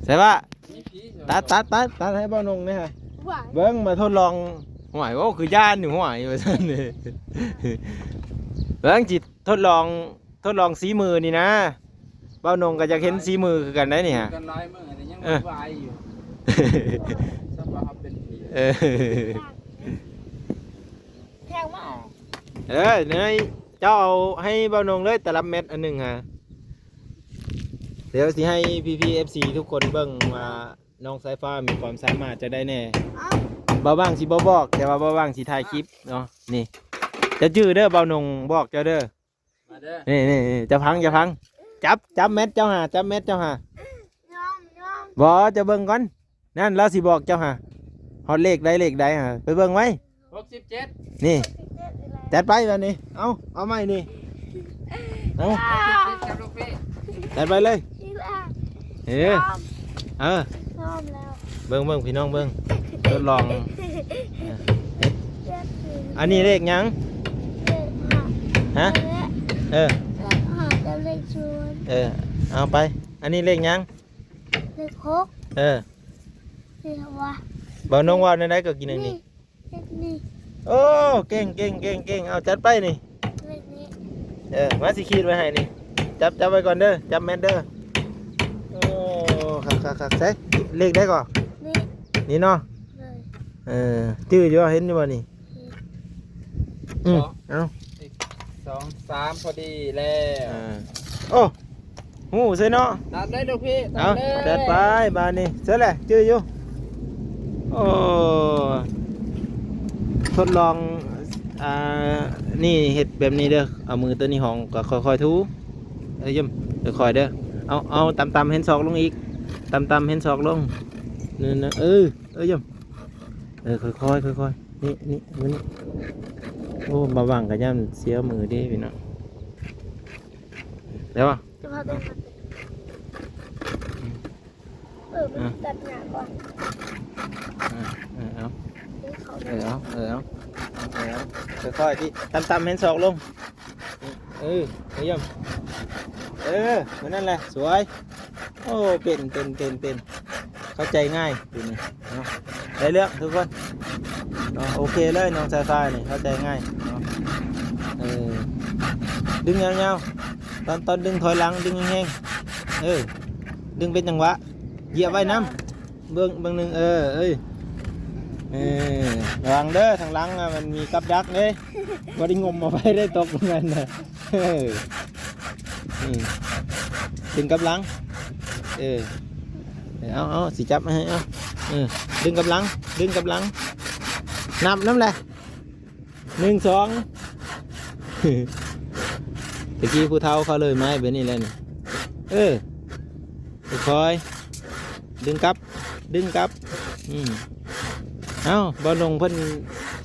ໃສ່ວ່າ ຕັດ ຕັດ ຕັດ ຕັດໃຫ້ເບົານົງແດ່ຫະ. ຫວາຍ ເບິ່ງ ມາທົດລອງ. ຫວາຍ ໂອ້ ຄືຢ້ານຢູ່ ຫວາຍ ວ່າຊັ້ນ. ເບິ່ງ ຊິທົດລອງ ທົດລອງສີມືນີ້ນະ. ເບົານົງກໍຢາກເຫັນສີມືຄືກັນໄດ໋ນີ້ຫະ. ກັນຫຼາຍມື້ນີ້ຍັງ ເອີ ວາຍຢູ່. ສຳລັບເຮົາເປັນຜີ ເອີ ແພງມາກ. ເອີ ເນີຍ ເຈົ້າເອົາໃຫ້ເບົານົງເລີຍ ຕະລັບແມັດອັນໜຶ່ງຫະ. ດຽວຊິໃຫ້ພີ່ໆ ເອັຟຊີ ທຸກຄົນເບິ່ງວ່າ ນ້ອງສາຍຟ້າມີຄວາມສາມາດຈັ່ງໃດແດ່. ເອົ້າ ບ່າວຫວ່າງຊິບໍ່ບອກ ແຕ່ວ່າບ່າວຫວ່າງຊິຖ່າຍຄລິບເນາະ. ນີ້ ເຈົ້າຈື່ເດີ ບ່າວນົງບອກເຈົ້າເດີ. ມາເດີ ນີ້ໆໆ ເຈົ້າຟັງ ເຈົ້າຟັງ. ຈັບ ຈັບແມັດເຈົ້າຫາ ຈັບແມັດເຈົ້າຫາ. ຍອມ ຍອມ ບໍ່ ເຈົ້າເບິ່ງກ່ອນ. ນັ້ນ ລາວຊິບອກເຈົ້າຫາ ຮອດເລກໃດເລກໃດຫາ ໄປເບິ່ງໄວ້. ຫົກສິບເຈັດ ນີ້ ຫົກສິບເຈັດອີກແລ້ວ. ຈັດໄປບາດນີ້. ເອົາ ເອົາໃໝ່ນີ້. ເອົາ ຫົກສິບເຈັດ ຈັບລູກພີ່ ຈັດໄປເລີຍ. ເອີ ຍອມ ເອີ ຍອມແລ້ວ. ເບິ່ງ ເບິ່ງ ພີ່ນ້ອງເບິ່ງ ທົດລອງ. ອັນນີ້ເລກຫຍັງ? ເລກຫ້າ ຮະ? ເອີ ເລກຫ້າກັບເລກສູນ. ເອີ ເອົາໄປ. ອັນນີ້ເລກຫຍັງ? ເລກຫົກ. ເອີ ເລກຫຍັງວະ? ເບົານົງເວົ້າແນວໃດກໍກິນອັນນີ້. ເລກນີ້. ໂອ້ ເກັ່ງ ເກັ່ງ ເກັ່ງ ເກັ່ງ. ເອົາ ຈັດໄປນີ້. ເລກນີ້. ເອີ ມາ ຊິຂີດໄວ້ໃຫ້ນີ້. ຈັບ ຈັບໄວ້ກ່ອນເດີ ຈັບແມັດເດີ. ໂອ້ ຄັກໆໆ. ໃສ່ ເລກໃດກໍ? ນີ້ ນີ້ເນາະ. ເອີ ຈື່ຢູ່ ເຫັນຢູ່ບໍ່ນີ້? ອືມ ສອງ ເອົາ ສອງ ສາມ ພໍດີແລ້ວ. ອ່າ ໂອ້ ຮູ້ໃຊ່ເນາະ. ຕັດເລີຍລູກພີ່ ຕັດເລີຍ. ເອົາ ຈັດໄປບາດນີ້. ເຊີນແຫຼະ ຈື່ຢູ່. ໂອ້ ທົດລອງ ອ່າ ນີ້ເຮັດແບບນີ້ເດີ. ເອົາມືໂຕນີ້ຫ້ອງ ກໍຄ່ອຍໆຖູ. ເອີ ຢ້ຳ ຄ່ອຍໆເດີ. ເອົາ ເອົາຕ່ຳໆ ເຫັນສອກລົງອີກ ຕ່ຳໆ ເຫັນສອກລົງ. ນັ້ນນະ ເອີ ເອີ ຢ້ຳ ເອີ ຄ່ອຍໆ ຄ່ອຍໆ. ນີ້ ນີ້ ນີ້. ໂອ້ ບ່າວຫວ່າງກໍຢ້ານເສຍມືເດ້ພີ່ນ້ອງ. ແລ້ວ ຈະພາໄປຫາ ເອີ ມັນ ອ່ະ ຕັດຫຍ້າກ່ອນ. ເອີ ເອີ ເອົາ ເອີ ເຂົ້າ ເອີ ເອົາ ເອີ ເອົາ ເອີ ເອົາ ຄ່ອຍໆ ຕິ ຕ່ຳໆ ເຫັນສອກລົງ. ເອີ ພະຍາຍາມ ເອີ ແບບນັ້ນແຫຼະ ສວຍ. ໂອ້ ເປັນ ເປັນ ເປັນ ເປັນ ເຂົ້າໃຈງ່າຍ ໂຕນີ້ເນາະ. ໄດ້ເລື່ອງທຸກຄົນເນາະ. ໂອເຄເລີຍ ນ້ອງສາຍຟ້ານີ້ ເຂົ້າໃຈງ່າຍເນາະ. ເອີ ດຶງຍາວໆ ຕອນ ຕອນດຶງຖອຍຫຼັງ ດຶງແຮງໆ. ເອີ ດຶງເປັນຈັງຫວະ ຢຽບໄວ້ນຳ. ເບິ່ງ ເບິ່ງໜຶ່ງ ເອີ ເອີ ເອີ ລະວັງເດີ ທາງຫຼັງນະ ມັນມີກັບດັກເດ້. ບໍ່ໄດ້ງົມເອົາໄປໄດ້ ຕົກນຳນະ. ເອີ ອືມ ດຶງກັບຫຼັງ. ເອີ ເອົາ ເອົາ ຊິຈັບໃຫ້ ເອົາ ເອີ ດຶງກັບຫຼັງ ດຶງກັບຫຼັງ. ນັບນຳແຫຼະ ໜຶ່ງ ສອງ. ຕະກີ້ຜູ້ເຖົ້າເຂົາເລີຍໄມ້ແບບນີ້ແຫຼະນີ້. ເອີ ຄ່ອຍໆ ດຶງກັບ ດຶງກັບ. ອືມ ເອົ້າ ບ່າວນົງເພິ່ນ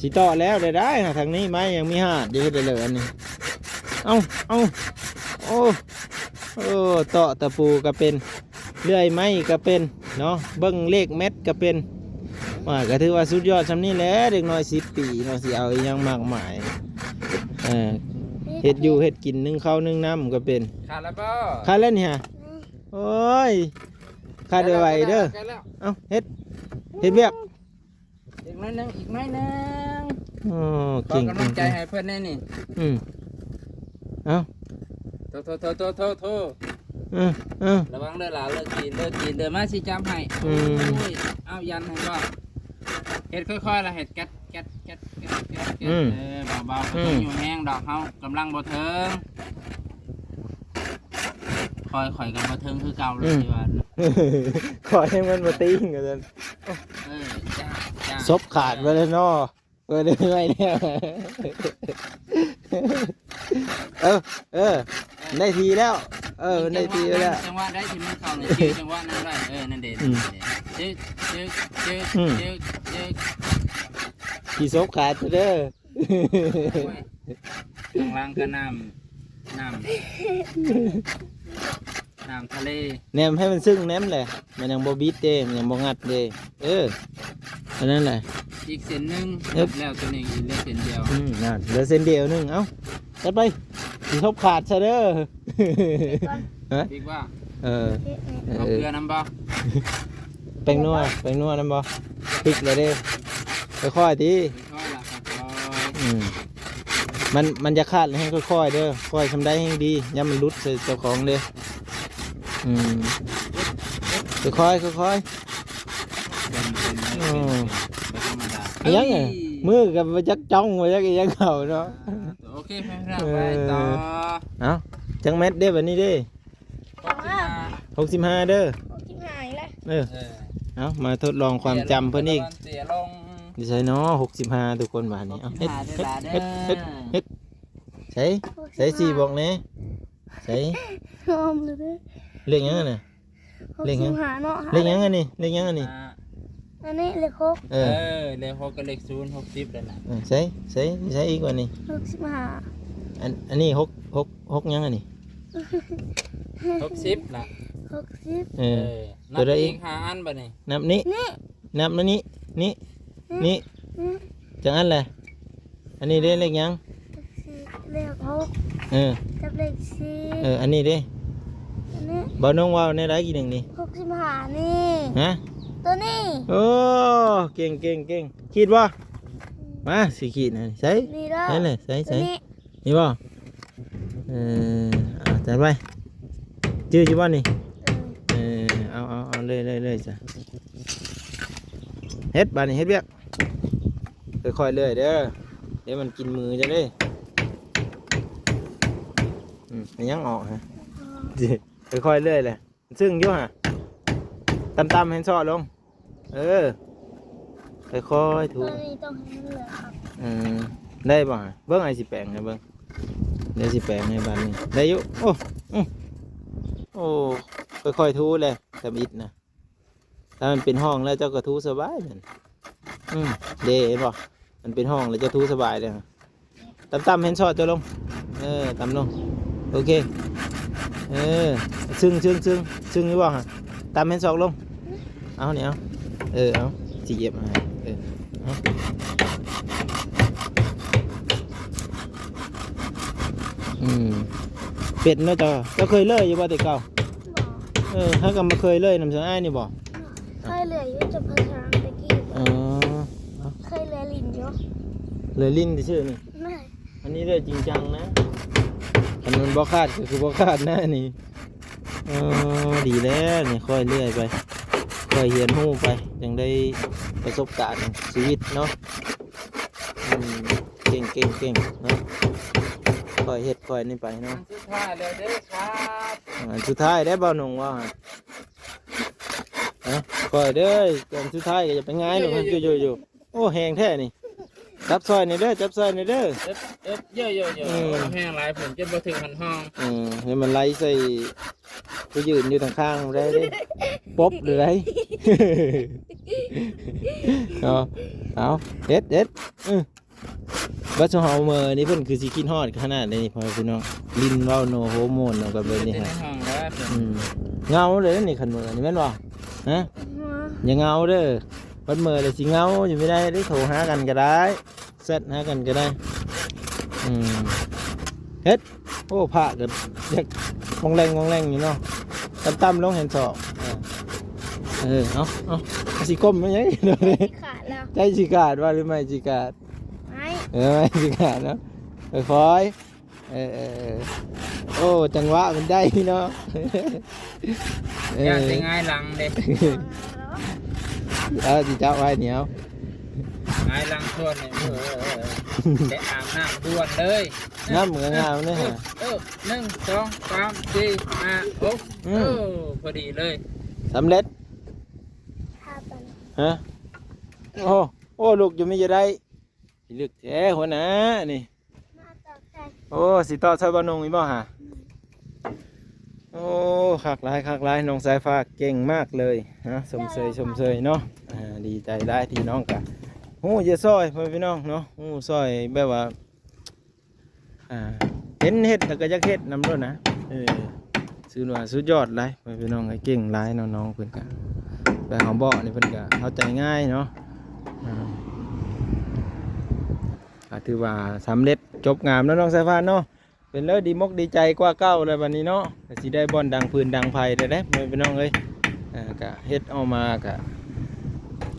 ຊິເຕາະແລ້ວໄດ້ ທາງນີ້ໄມ້ຍັງມີຫາດຢູ່ ເຮັດໄດ້ເລີຍອັນນີ້. ເອົ້າ ເອົ້າ ໂອ້ ໂອ້ ເຕາະຕະປູກໍເປັນ ເລື່ອຍໄມ້ກໍເປັນເນາະ ເບິ່ງເລກແມັດກໍເປັນ. ວ່າ ກໍຖືວ່າສຸດຍອດຊ່ຳນີ້ແຫຼະ ເດັກນ້ອຍສິບປີເນາະ ຊິເອົາອີ່ຫຍັງມາກມາຍ. ເອີ ເຮັດຢູ່ເຮັດກິນ ໜຶ້ງເຂົ້າໜຶ້ງນ້ຳກໍເປັນ. ຂາດແລ້ວບໍ່? ຂາດແລ້ວນີ້ຫະ. ອືມ ໂອ້ຍ ຂາດໄວໆເດີ. ໃກ້ແລ້ວ ໃກ້ແລ້ວ ເອົ້າ ເຮັດ ເຮັດວຽກ. ອີກໜ້ອຍໜຶ່ງ ອີກໜ້ອຍໜຶ່ງ. ໂອ້ ຂໍກຳລັງໃຈໃຫ້ເພິ່ນແດ່ນີ້. ອືມ ເອົ້າ ໂທ ໂທ ໂທ ໂທ ໂທ. ເອີ ເອີ ລະວັງເດີຫຼານ ເລີກຕີນ ເລີກຕີນເດີ. ມາ ຊິຈັບໃຫ້. ອືມ ໂອ້ຍ ເອົາ ຢັນໃຫ້ບໍ່? ເຮັດຄ່ອຍໆ ລະເຮັດແກັດ ແກັດ ແກັດ ແກັດ ແກັດ. ອືມ ເອີ ເບົາໆ ອືມ ບໍ່ຕ້ອງຢູ່ແຮງດອກ ເຮົາກຳລັງບໍ່ເຖິງ. ຂ້ອຍ ຂ້ອຍກໍບໍ່ເຖິງຄືເກົ່າເລີຍ. ອືມ ທີ່ວ່າ ຂ້ອຍຍັງມັນບໍ່ຕີງວ່າຊັ້ນ. ເອີ ຈ້າ ຈ້າ ສົບຂາດໄປແລ້ວເນາະ. ເອີ ໄດ້ໄວ້ແລ້ວ. ເອີ ເອີ ໄດ້ທີ່ແລ້ວ. ເອີ ໄດ້ທີ່ໄວ້ແລ້ວ. ຈັງຫວະໃດທີ່ມັນເຂົ້ານີ້ ຈື່ຈັງຫວະນັ້ນໄວ້. ເອີ ນັ້ນເດ້ ອືມ ນັ້ນເດ້. ຈຶກ ຈຶກ ຈຶກ ອືມ ຈຶກ ຈຶກ. ຊິສົບຂາດເດີ. ໂອ້ຍ ຂ້າງຫຼັງກໍນ້ຳ ນ້ຳ ນ້ຳທະເລ. ແນມໃຫ້ມັນຊຶ້ງແນມແຫຼະ ມັນຍັງບໍ່ບິດເດ້ ມັນຍັງບໍ່ງັດເດ້. ເອີ ອັນນັ້ນແຫຼະ ອີກເສັ້ນໜຶ່ງ. ເອີ ແລ້ວໂຕນີ້ເຫຼືອເສັ້ນດຽວ. ອືມ ນັ້ນ ເຫຼືອເສັ້ນດຽວໜຶ່ງ. ເອົ້າ ຈັດໄປ ຊິທົບຂາດຊະເດີ. ຮະ? ອີກວ່າ ເອີ ເອົາເກືອນຳບໍ່? ແປ້ງນົວ ແປ້ງນົວນຳບໍ່? ຕິດແລ້ວເດ້ ຄ່ອຍໆຕິ ຄ່ອຍໆລະ ຄ່ອຍໆ ອືມ ມັນ ມັນຈະຂາດແຮງຄ່ອຍໆເດີ ຄ່ອຍສ່ຳໃດແຮງດີ ຢ້ານມັນຫຼຸດໃສ່ເຈົ້າຂອງເດ້ ອືມ ຄ່ອຍໆ ຄ່ອຍໆ ເປັນ ເປັນ ເປັນ ໂອ້ ເປັນ ບໍ່ທຳມະດາ ອີຫຍັງ ເອີຍ ມືກໍບໍ່ຈັກຈ້ອງ ບໍ່ຈັກອີຫຍັງເຂົາເນາະ ອ່າ ໂອເຄ ໄປ ເອີ ໄປຕໍ່ ເອົ້າ ຈັກແມັດເດ້ບັດນີ້ເດ້? ຫົກສິບຫ້າ ຫົກສິບຫ້າເດີ ຫົກສິບຫ້າອີກແລ້ວ ເອີ ເອີ ເອົາ ມາທົດລອງຄວາມຈຳເພິ່ນອີກ ເຕ້ຍລົງ ຢູ່ໃສນໍ ຫົກສິບຫ້າ ທຸກຄົນບາດນີ້ ເອົາ ຫົກສິບຫ້າ ເຮັດ ເຮັດ ເຮັດ ເຮັດ ເຮັດ ໃສ ໃສ ສີ່ບອກແດ່ ໃສ ງາມເລີຍເດີ ເລກຫຍັງຫັ້ນນະ? ເລກຫຍັງ? ຫົກສິບຫ້າເນາະ ເລກຫຍັງອັນນີ້? ເລກຫຍັງອັນນີ້? ອ່າ ອັນນີ້ເລກຫົກ ເອີ ເອີ ເລກຫົກກັບເລກສູນ ຫົກສິບນັ້ນນະ ເອີ ໃສ ໃສ ໃສອີກບັດນີ້? ຫົກສິບຫ້າ ອັນ ອັນນີ້ຫົກ ຫົກ ຫົກຫຍັງອັນນີ້? ຫົກສິບລະ ຫົກສິບ ເອີ ເອີ ນັບອີກຫ້າອັນບັດນີ້ ນັບນີ້ ນີ້ ນັບມານີ້ ນີ້ ນີ້ ນີ້ ນີ້ ຈັກອັນແຫຼະ? ອັນນີ້ເດ້ ເລກຫຍັງ? ເລກຫົກ ເອີ ກັບເລກສີ່ ເອີ ອັນນີ້ເດ້ ອັນນີ້ ບ່າວນົງເວົ້າແນວໃດກີ້ໜຶ່ງນີ້? ຫົກສິບຫ້ານີ້ ຮະ? ໂຕນີ້ ໂອ້ ເກັ່ງ ເກັ່ງ ເກັ່ງ ຂີດບໍ່? ອືມ ມາ ຊິຂີດໃຫ້ ໃສ ນີ້ເດີ ໃສ ໃສ ໃສ ໂຕນີ້ ນີ້ບໍ່? ເອີ ອ່າ ຈັດໄວ້ ຈື່ຢູ່ບໍ່ນີ້? ເອີ ເອີ ເອົາ ເອົາ ເອົາ ເລີຍ ເລີຍ ເລີຍ ຈ້ະ ເຮັດ ບາດນີ້ເຮັດວຽກ ຄ່ອຍໆເລື່ອຍເດີ ດຽວມັນກິນມືເຈົ້າເດ້ ອືມ ມັນຍັງອອກຮະ ຄ່ອຍໆເລື່ອຍແຫຼະ ຊຶ້ງຢູ່ຫະ ຕ່ຳໆ ແຮງເຊາະລົງ ເອີ ຄ່ອຍໆຖູ ຕົວນີ້ຕ້ອງໃຫ້ມັນເຫຼືອ ອືມ ໄດ້ບໍ່ຫະ? ເບິ່ງ ອ້າຍຊິແປງໃຫ້ເບິ່ງ ດຽວຊິແປງໃຫ້ບາດນີ້ ໄດ້ຢູ່ ໂອ້ ອື ໂອ້ ຄ່ອຍໆຖູແຫຼະ ທຳອິດນະ ຖ້າມັນເປັນຮ່ອງແລ້ວເຈົ້າກໍຖູສະບາຍແມ່ນ ອືມ ເດ້ ເຫັນບໍ່? ມັນເປັນຮ່ອງແລ້ວເຈົ້າຖູສະບາຍເລີຍ ຕ່ຳໆ ແຮນຊອດເຈົ້າລົງ ເອີ ຕ່ຳລົງ ໂອເຄ ເອີ ຊຶ້ງ ຊຶ້ງ ຊຶ້ງ ຊຶ້ງຢູ່ບໍ່ຫະ? ຕ່ຳແຮນຊອດລົງ ເອົານີ້ ເອົາ ເອີ ເອົາ ຊິຢຽບໃຫ້ ເອີ ເອົາ ອືມ ເປັນເນາະ ເຈົ້າ ເຈົ້າເຄີຍເລີຍຢູ່ບໍ່ແຕ່ເກົ່າ? ບໍ່ ເອີ ຫາກໍບໍ່ເຄີຍເລີຍນຳຊາຍອ້າຍນີ້ບໍ່? ເຄີຍເລີຍຢູ່ ຈະພາສາຕະກີ້ ອໍ ເຄີຍເລີຍຫຼິ້ນຢູ່ ເລີຍຫຼິ້ນຊື່ໆນີ້ ແມ່ນ ອັນນີ້ເລີຍຈິງຈັງນະ ຄັນມັນບໍ່ຂາດກໍຄືບໍ່ຂາດນະນີ້ ອໍ ດີແລ້ວນີ້ ຄ່ອຍເລື່ອຍໄປ ຄ່ອຍຮຽນຮູ້ໄປ ຈັ່ງໄດ້ປະສົບການຊີວິດເນາະ ອືມ ເກັ່ງໆໆເນາະ ຄ່ອຍເຮັດຄ່ອຍນີ້ໄປເນາະ ອັນສຸດທ້າຍແລ້ວເດີຄັບ ອັນສຸດທ້າຍແລ້ວ ບ່າວນົງວ່າ ຮະ ຄ່ອຍເດີ ອັນສຸດທ້າຍກໍຢ່າໄປຫງາຍດອກ ຢູ່ໆໆ ໂອ້ ແຮງແທ້ນີ້ ຈັບຊ່ອຍແດ່ເດີ ຈັບຊ່ອຍແດ່ເດີ ເອີບ ເອີບ ເຢີໆໆ ອືມ ແຮງຫຼາຍ ເພິ່ນຈົນບໍ່ຖືກຫັນຫ້ອງ ເອີ ໃຫ້ມັນໄຫຼໃສ່ຜູ້ຢືນຢູ່ທາງຂ້າງໄດ້ເດ້ ປົບເລີຍ ເນາະ ເອົາ ເຮັດ ເຮັດ ອື ບັດຊຸມເຮົາເມີນີ້ເພິ່ນຄືຊິຄິດຮອດຂະໜາດໃດນີ້ ພໍ່ແມ່ພີ່ນ້ອງ ຫຼິ້ນເວົ້າໂນໂຮໂມນນຳກັນເບິດນີ້ ຢູ່ໃນຫ້ອງແລ້ວ ອືມ ເຫງົາເລີຍນີ້ ຄັນເມີນີ້ແມ່ນບໍ່? ຮະ ຢ່າເຫງົາເດີ ບັດເມີແລ້ວຊິເຫງົາຢູ່ບໍ່ໄດ້ເດ້ ໂທຫາກັນກໍໄດ້ ແຊັດຫາກັນກໍໄດ້ ອືມ ເຮັດ ໂອ້ ພະກໍຢາກວອງແລງວອງແລງຢູ່ເນາະ ຕ່ຳໆລົງແຮນຊອດ ເອີ ເອີ ເອົາ ເອົາ ຊິກົ້ມໄປຫຍັງ ຊິຂາດແລ້ວ ໃຈຊິຂາດວ່າ ຫຼືໄມ້ຊິຂາດ? ໄມ້ ເອີ ໄມ້ຊິຂາດເນາະ ຄ່ອຍໆ ເອີ ເອີ ເອີ ໂອ້ ຈັງຫວະມັນໄດ້ເນາະ ເອີ ຢ້ານຊິຫງາຍຫຼັງເດ້ ເອົາ ຊິຈັບໄວ້ໜຽວ ຫງາຍຫຼັງຊວນນີ້ ເອີ ໄດ້ອາບນ້ຳດ່ວນເລີຍ ງາມກໍງາມເດ້ ເອີ ເອີ ໜຶ່ງ ສອງ ສາມ ສີ່ ຫ້າ ຫົກ ອືມ ເອີ ພໍດີເລີຍ ສຳເລັດ ຮະ ໂອ້ ໂອ້ ລຸກຢູ່ມີຢູ່ໄດ້ ພິລຶກແທ້ຫົວໜ້ານີ້ ໂອ້ ຊິຕໍ່ຊ່ອຍບ່າວນົງອີກບໍ່ຫະ? ໂອ້ ຄັກຫຼາຍ ຄັກຫຼາຍ ນ້ອງສາຍຟ້າເກັ່ງມາກເລີຍນະ ຊົມເຊີຍ ຊົມເຊີຍເນາະ ອ່າ ດີໃຈຫຼາຍທີ່ນ້ອງກະຮູ້ຈະຊ່ອຍ ພໍ່ແມ່ພີ່ນ້ອງເນາະ ຮູ້ຊ່ອຍແບບວ່າ ອ່າ ເຫັນເຮັດແລ້ວກໍຢາກເຮັດນຳໂລດນະ ເອີ ຖືວ່າສຸດຍອດຫຼາຍ ພໍ່ແມ່ພີ່ນ້ອງເອີຍ ເກັ່ງຫຼາຍເນາະ ນ້ອງເພິ່ນກະ ແບບເຮົາບອກນີ້ເພິ່ນກະເຂົ້າໃຈງ່າຍເນາະ ອ່າ ກໍຖືວ່າສຳເລັດຈົບງາມເນາະ ນ້ອງສາຍຟ້າເນາະ ເປັນແລ້ວດີມົກດີໃຈກວ່າເກົ່າແລ້ວບັດນີ້ເນາະ ກໍຊິໄດ້ບ່ອນດັງຟືນດັງໄຟແລ້ວເດ້ ພໍ່ແມ່ພີ່ນ້ອງເອີຍ. ເອີ ກະເຮັດອອກມາກະ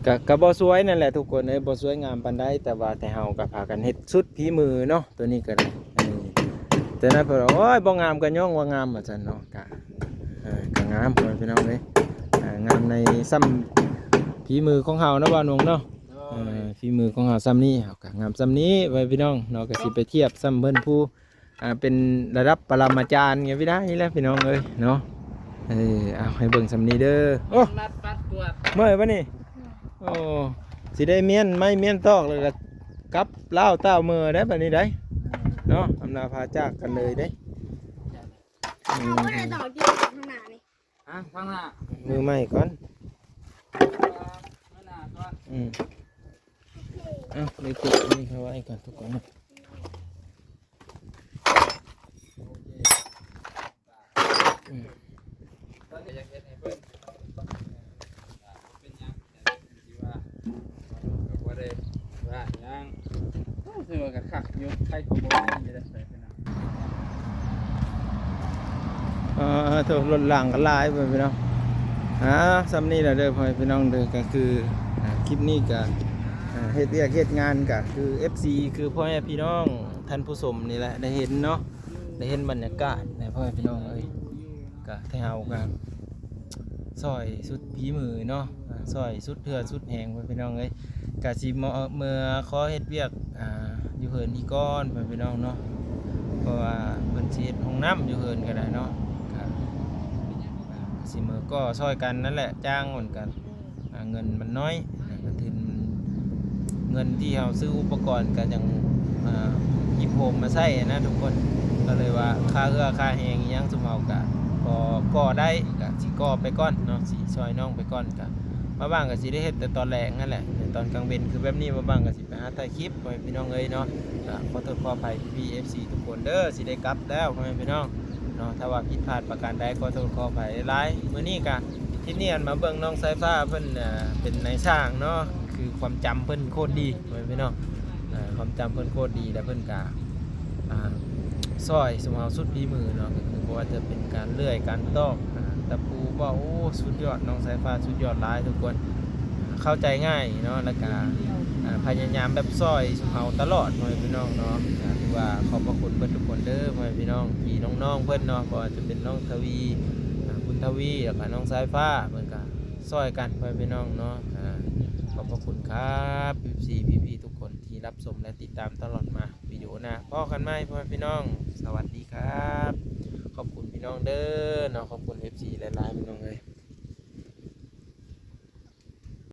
ກະ ກະບໍ່ສວຍນັ້ນແຫຼະທຸກຄົນເອີຍ ບໍ່ສວຍງາມປານໃດ ແຕ່ວ່າແຕ່ເຮົາກະພາກັນເຮັດສຸດຝີມືເນາະ ໂຕນີ້ກະໄດ້. ເອີ ແຕ່ນັ້ນເພິ່ນວ່າ ໂອ້ຍ ບໍ່ງາມກະຍ້ອງວ່າງາມ ວ່າຊັ້ນເນາະ. ກະ ເອີ ກະງາມ ພໍ່ແມ່ພີ່ນ້ອງເອີຍ ເອີ ງາມໃນຊ່ຳຝີມືຂອງເຮົາເນາະ ບ່າວໜົງເນາະ. ເອີ ຝີມືຂອງເຮົາຊ່ຳນີ້ ເຮົາກະງາມຊ່ຳນີ້ ພໍ່ແມ່ພີ່ນ້ອງເນາະ. ກະຊິໄປທຽບຊ່ຳເພິ່ນຜູ້ ອ່າ ເປັນລະດັບປະລະມາຈານຫຍັງນີ້ແຫຼະພີ່ນ້ອງເອີຍເນາະ. ເອີ ເອົາໃຫ້ເບິ່ງຊ່ຳນີ້ເດີ. ໂອ້ ເມື່ອຍປານນີ້. ໂອ້ ຊິໄດ້ມ້ຽນໄມ້ມ້ຽນຕອກ ແລ້ວກໍກັບລາວຕ້າວເມືອໄດ້ບັດນີ້ໄດ໋ເນາະ. ອຳລາພາຈາກກັນເລີຍເດ້. ອືມ ເອົາໄປໃຫ້ດອກຢູ່ຂ້າງໜ້ານີ້. ຮະ ຂ້າງໜ້າ ມືໃໝ່ກ່ອນ ເອີ ມື້ໜ້າກ່ອນ. ອືມ ເອົາ ໄດ້ເກັບອັນນີ້ເຂົ້າໄວ້ກ່ອນທຸກຄົນເນາະ. ອືມ ຕອນນີ້ຢາກເຮັດໃຫ້ເພິ່ນ ເປັນຫຍັງ ທີ່ວ່າ ກໍບໍ່ໄດ້ວ່າຫຍັງ. ໂອ້ ຖືວ່າກໍຄັກຢູ່ ໃຜກໍບໍ່ມີຢູ່ເດ້. ເອີ ໂທ້ ລົດລາງກໍຫຼາຍ ພໍ່ແມ່ພີ່ນ້ອງ. ອ່າ ຊ່ຳນີ້ລະເດີ ພໍ່ແມ່ພີ່ນ້ອງເດີ. ກໍຄື ອ່າ ຄລິບນີ້ກໍ ອ່າ ເຮັດວຽກເຮັດງານ ກໍຄື ເອັຟຊີ ຄືພໍ່ແມ່ພີ່ນ້ອງທ່ານຜູ້ຊົມນີ້ແຫຼະ ໄດ້ເຫັນເນາະ ໄດ້ເຫັນບັນຍາກາດນະ ພໍ່ແມ່ພີ່ນ້ອງເອີຍ. ກະໄທເຮົາກະຊ່ອຍສຸດຝີມືເນາະ ຊ່ອຍສຸດເທື່ອສຸດແຮງ ພໍ່ແມ່ພີ່ນ້ອງເອີຍ. ກະຊິເມືອ ເມືອຂໍເຮັດວຽກ ອ່າ ຢູ່ເຮືອນອີກກ່ອນ ພໍ່ແມ່ພີ່ນ້ອງເນາະ ເພາະວ່າເພິ່ນຊິເຮັດຫ້ອງນ້ຳຢູ່ເຮືອນກໍໄດ້ເນາະ. ກະ ກະຊິເມືອກໍຊ່ອຍກັນນັ້ນແຫຼະ ຈ້າງມັນກະ ອ່າ ເງິນມັນນ້ອຍ ກະທຶນ ເງິນທີ່ເຮົາຊື້ອຸປະກອນກະຍັງ ອ່າ ຮີບໂຮມມາໃຊ້ນະທຸກຄົນ. ກໍເລີຍວ່າຄ່າເຫື່ອຄ່າແຮງອີ່ຫຍັງ ຊຸມເຮົາກະພໍກໍ່ໄດ້ ກະຊິກໍ່ໄປກ່ອນເນາະ ຊິຊ່ອຍນ້ອງໄປກ່ອນ. ກະບາງໆກະຊິໄດ້ເຮັດແຕ່ຕອນແລງນັ້ນແຫຼະ ແຕ່ຕອນກາງເວັນຄືແບບນີ້ ບາງໆກະຊິໄປຫາຖ່າຍຄລິບ ພໍ່ແມ່ພີ່ນ້ອງເອີຍເນາະ. ກະຂໍໂທດຂໍອະໄພພີ່ໆ ເອັຟຊີ ທຸກຄົນເດີ ຊິໄດ້ກັບແລ້ວ ພໍ່ແມ່ພີ່ນ້ອງເນາະ. ຖ້າວ່າຜິດພາດປະການໃດ ຂໍໂທດຂໍອະໄພຫຼາຍໆ. ມື້ນີ້ກະ ຄລິບນີ້ອັນມາເບິ່ງນ້ອງສາຍຟ້າເພິ່ນ ເອີ ເປັນນາຍຊ່າງເນາະ ຄືຄວາມຈຳເພິ່ນໂຄດດີ ພໍ່ແມ່ພີ່ນ້ອງ. ເອີ ຄວາມຈຳເພິ່ນໂຄດດີ ແລ້ວເພິ່ນກະ ອ່າ ຊ່ອຍຊຸມເຮົາສຸດຝີມືເນາະ ກໍຄືບໍ່ວ່າຈະເປັນການເລື່ອຍ ການຕອກ ອ່າ ຕະປູ ເວົ້າ ໂອ້ ສຸດຍອດ ນ້ອງສາຍຟ້າສຸດຍອດຫຼາຍທຸກຄົນ. ເຂົ້າໃຈງ່າຍເນາະ ແລ້ວກະ ອ່າ ພະຍາຍາມແບບຊ່ອຍຊຸມເຮົາຕະຫຼອດ ພໍ່ແມ່ພີ່ນ້ອງເນາະ. ກະຖືວ່າຂອບພະຄຸນເບິດທຸກຄົນເດີ ພໍ່ແມ່ພີ່ນ້ອງ ທີ່ນ້ອງໆເພິ່ນເນາະ ບໍ່ວ່າຈະເປັນນ້ອງທະວີ ອ່າ ບຸນທະວີ ແລ້ວກະນ້ອງສາຍຟ້າ ເພິ່ນກະ ຊ່ອຍກັນ ພໍ່ແມ່ພີ່ນ້ອງເນາະ. ອ່າ ຂອບພະຄຸນຄັບ ເອັຟຊີ ພີ່ໆ ທຸກຄົນທີ່ຮັບຊົມ ແລະ ຕິດຕາມຕະຫຼອດມາ. ວິດີໂອໜ້າພໍ້ກັນໃໝ່ ພໍ່ແມ່ພີ່ນ້ອງ ສະຫວັດດີຄັບ. ຂອບຄຸນພີ່ນ້ອງເດີເນາະ ຂອບຄຸນ ເອັຟຊີ ຫຼາຍໆ ພີ່ນ້ອງເອີຍ.